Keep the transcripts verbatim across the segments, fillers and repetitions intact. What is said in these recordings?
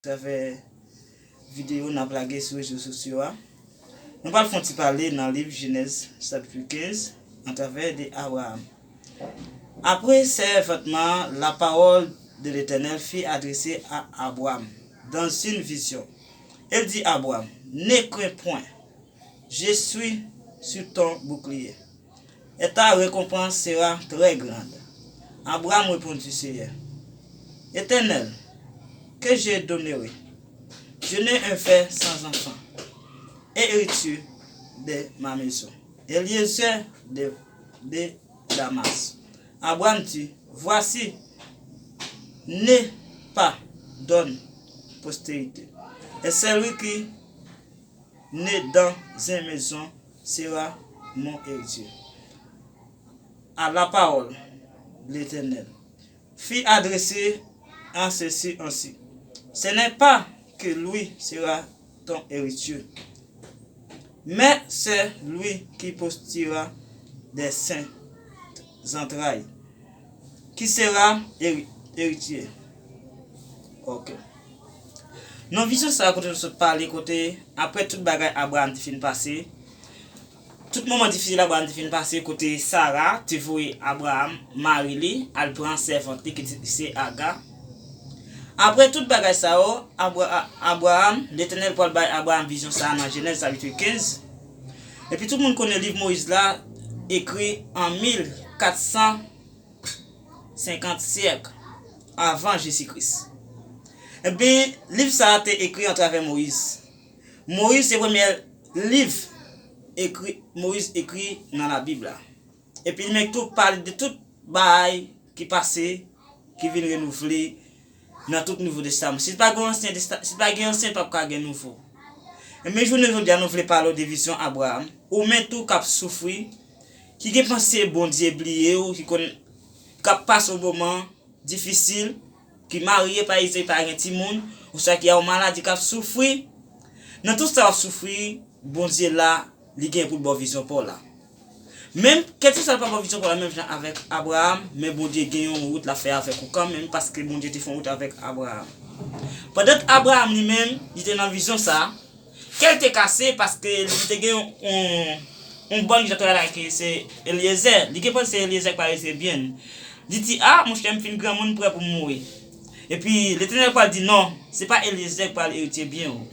atravè videyo n ap lage sou rezo sosyo a. Nou pral fè yon ti pale nan liv Jenèz chapit kenz, atravè de Abraram. Après cet événement, la parole de l'Éternel fut adressée à Abraham dans une vision. Il dit à Abraham, ne crains point, je suis sur ton bouclier, et ta récompense sera très grande. Abraham répondit, Seigneur, Éternel, que je donnerai? Je n'ai un frère sans enfant, et héritier de ma maison, Eliezer de, de Damas. Abraham dit, voici, ne pas donne postérité, et celui qui naît dans une maison sera mon héritier. À la parole de l'Éternel fut adressée à ceux-ci ainsi, ce n'est pas que lui sera ton héritier, mais c'est lui qui postira des saintes entrailles, qui sera héri- héritier. Ok. Nan vizyon sa a kote nou sot pale, kote apre tout bagay Abraham te fin pase, tout moman difisil Abraham te fin pase, kote Sara te voye Abraham, mari li, al pran sèvant li ki te se Aga. Apre tout bagay sa yo, Abra- Abraham, Letènèl pral bay Abraham vizyon sa a nan Jenèz chapit kenz. Epi tout moun konnen liv Moyiz la ekri an mil kat san senkant syèk avan Jezi Kris. Ebyen, liv sa a te ekri atravè Moyiz. Moyiz se premye liv ekri, Moyiz ekri nan Labib la. Epi li menm tou pale de tout bagay ki pase, ki vin renouvle nan tout Nouvo Testaman. Si pa gen Ansyen Testa- si pa gen Ansyen, p ap ka gen Nouvo. Ebyen, jounen jodi a, nou vle pale w de vizyon Abraham. Ou menm tou k ap soufri, ki gen panse Bondye bliye w, ki konn, k ap pase yon moman difisil, ki marye pa egzanp, pa gen timoun, oswa ki a yon maladi k ap soufri. Nan tout sa w ap soufri, Bondye la, li gen pou l ba w vizyon pa w la. Menm, kèlkeswa l pa ba w vizyon pa w la, menm jan avèk Abraham, men Bondye gen yon wout l ap fè avèk ou kanmenm, paske Bondye te fè yon wout avèk Abraham. Pandan Abraham li menm, li te nan vizyon sa a, kè l te kase paske li te gen yon, yon, yon bòn ki t ap travay la ki se Elyezè. Li gen panse se Elyezè k pral retire byen l. Li di, a, monchè, m fin granmoun, m prè pou m mouri. Epi, Letènèl pral di, non, se pa Elyezè k pral retire byen w.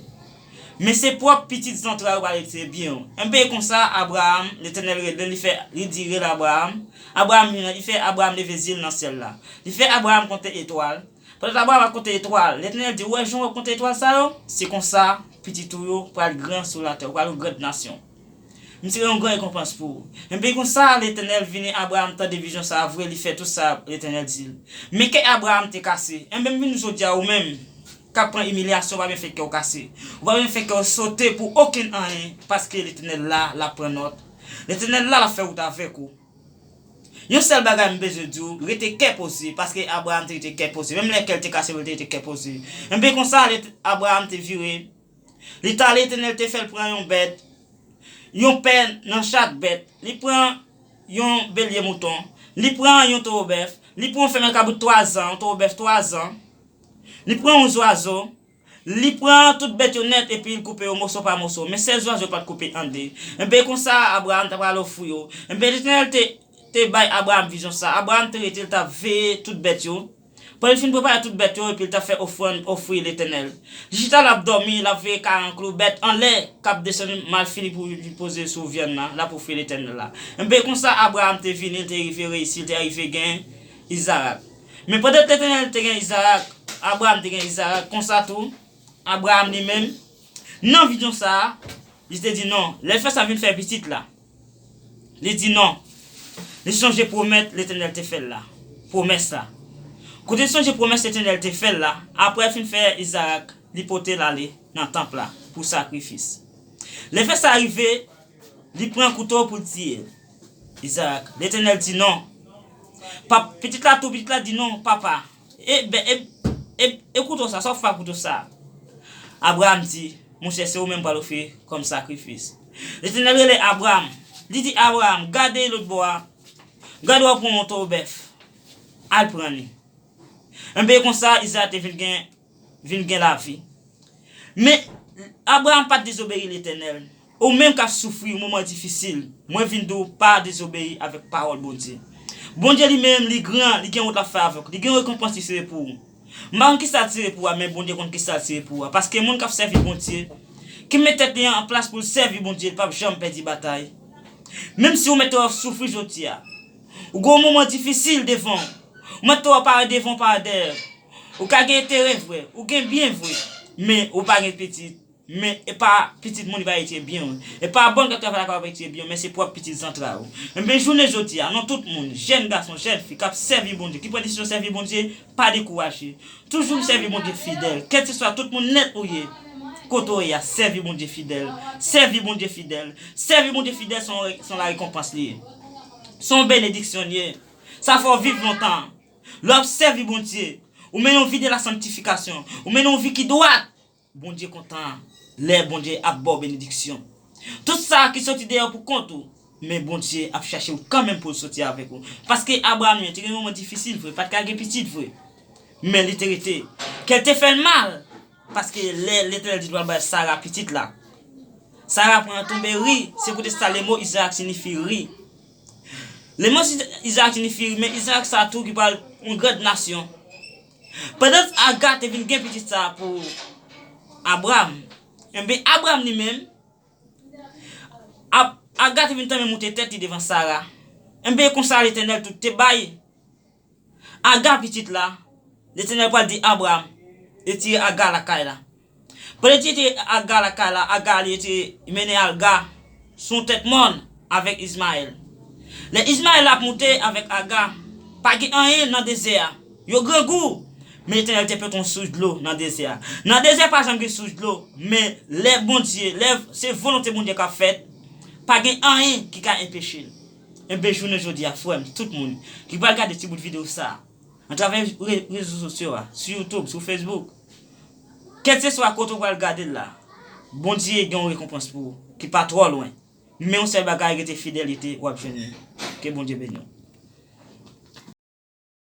Men se pwòp pitit zantray ou pral retire byen w. Enben, konsa, Abraham, Letènèl rele l, li fè, li di, rele Abraham. Abraham vini, li fè Abraham leve zye l nan syèl la. Li fè Abraham konte etwal. Pandan Abraham ap konte etwal, Letènèl di, ou wè jan w ap konte etwal sa yo? Se konsa, pitit ou yo pral gran sou latè, ou pral yon gran nasyon. M tire yon gran rekonpans pou ou. Enben konsa, Letènèl vini, Abraham tande vizyon sa a vre, li fè tout sa Letènèl di l. Men kè Abraham te kase. Enben, m vin di jodi a, ou menm, k ap pran imilyasyon, ou pa byen fè kè w kase. Ou pa byen fè kè w sote pou okenn anyen, paske Letènèl la, l ap pran nòt. Letènèl la, l ap fè wout avèk ou. Yon sèl bagay m bezwen di w, rete kè poze, paske Abraham te rete kè poze. Menm lè kè l te kase, men l te rete kè poze. Enben konsa, Abraham te vire. Li t ale, Letènèl te fè l pran yon bèt, yon pè nan chak bèt. Li pran yon belye mouton. Li pran yon towo bèf. Li pran yon femèl kabrit twa zan, yon towo bèf twa zan. Li pran yon zwazo. Li pran tout bèt yo nèt epi l koupe yo moso pa moso. Men sèl zwazo pa t koupe an de. Enben konsa, Abraham ta pral ofri yo. Enben Letènèl te, te bay Abraham vizyon sa. Abraham te rete, l t ap veye tout bèt yo. Pandan l fin prepare tout bèt yo, epi l t ap fè ofrann, ofri Letènèl. Li chita, l ap dòmi, l ap veye karanklou bèt anlè k ap desann malfini pou li poze sou vyann nan, l ap ofri Letènèl la. Enben konsa, Abraham te vini, l te rive reyisi, l te rive gen Izarak. Men pandan Letènèl te gen Izarak, Abraham te gen Izarak, konsa tou, Abraham li menm, nan vizyon sa a, li te di non. Lè l fè sa, vin fè pitit la. Li di non. Li sonje pwomèt Letènèl te fè l la. Pwomès la. Kote l sonje pwomès Letènèl te fè l la, apre l fin fè Izarak, li pote l ale nan tanp la pou sakrifis. Lè fè sa rive, li pran kouto pou l tiye Izarak. Letènèl di non. Pap, pitit la tou, pitit la di non, papa. E, ben, e, e, e kouto sa, sa w fè ak kouto sa? Abraham di, monchè, se ou menm pral ofri kòm sakrifis. Letènèl rele Abraham. Li di Abraham, gade lòt bò a. Gade w ap pran yon towo bèf. Al pran li. Enben konsa, Izarak te vin gen vin gen lavi. Men, Abraram pa t dezobeyi Letènèl. Ou menm k ap soufri yon moman difisil, mwen vin di w pa dezobeyi avèk pawòl Bondye. Bondye li menm, li gran, li gen wout l ap fè avèk ou. Li gen rekonpans li sere pou ou. M pa konn kisa l sere pou ou a, men Bondye konn kisa l sere pou ou a. Paske moun k ap sèvi Bondye, ki met tèt li an plas pou l sèvi Bondye, li p ap janm pèdi batay. Menm si ou mèt wè w ap soufri jodi a, ou gen yon moman difisil devan w, ou mèt wè w parèt devan w, parèt dèyè, ou ka gen enterè vre, ou gen byen vre, men ou pa gen pitit. Men e pa pitit moun li va retire byen w. E pa bòn k ap travay la k ap retire byen w, men se pwòp pitit zantray ou. Enben, jounen jodi a, non, tout moun, jèn gason, jèn fi k ap sèvi Bondye, ki pran desizyon sèvi Bondye, pa dekouraje. Toujou sèvi Bondye fidèl. Kèlkeswa tout moun nèt ou ye, kote w ye a, sèvi Bondye fidèl. Sèvi Bondye fidèl. Sèvi Bondye fidèl se yon re- se yon larekonpans li ye. Se yon benediksyon li ye. Sa fè w viv lontan. Lè w ap sèvi Bondye, ou mennen yon vi de la sanktifikasyon, ou mennen yon vi ki dwat. Bondye kontan lè Bondye ap ba w benediksyon. Tout sa ki soti deyò pou kont ou, men Bondye ap chache w kanmenm pou l soti avèk ou. Paske Abraram li menm te gen moman difisil vre, pa t ka gen pitit vre. Men li te rete. Kè l te fè l mal, paske lè Letènèl di l pral bay Sara pitit la, Sara pran tonbe ri, se poutèt sa lemo Izarak siyifi ri. Lemo Izarak siyifi ri, men Izarak sa tou ki pral yon gran nasyon. Pandan Aga te vin gen pitit sa pou Abram, enben Abram li menm, Ab- Aga te vin tanmen moute tèt li devan Sara. Enben konsa Letènèl tou te bay Aga pitit la. Letènèl pral di Abram retire Aga lakay la. Pandan li te retire Aga lakay la, Aga li te mennen Aga sou yon tèt mòn avèk Izmayèl. Lè Izmayèl ap moute avèk Aga, pa gen anyen nan dezè a. Yo grangou. Men Letènèl te plante yon sous dlo nan dezè a. Nan dezè pa janm gen sous dlo, men lè Bondye, lè se volonte Bondye k ap fèt, pa gen anyen ki ka enpeche l. Enben jounen jodi a, frè m, tout moun ki pral gade ti bout videyo sa a, atravè re- rezo sosyo a, sou YouTube, sou Facebook, kèlkeswa kote w pral gade l la, Bondye gen yon rekonpans pou ou ki pa twò lwen. Men yon sèl bagay, rete fidèl, rete w ap jwenn li. Ke Bondye beni w.